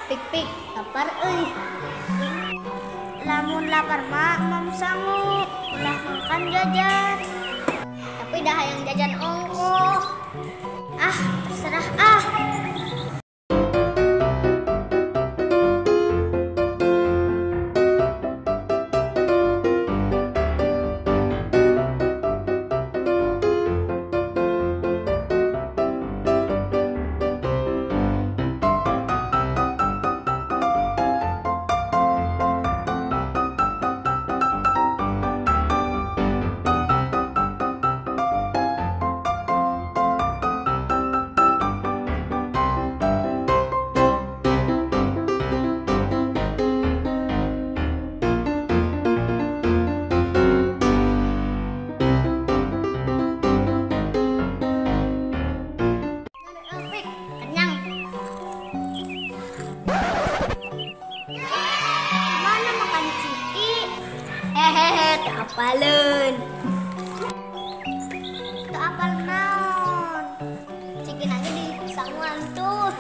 Pik-pik, lapar euy. Lamun lapar mah mam sangu, ulah makan jajan. Tapi dah hayang jajan ongkoh. Ah, terserah ah. Apaleun. Teu apal naon. Ciki nage di sanguan tuh.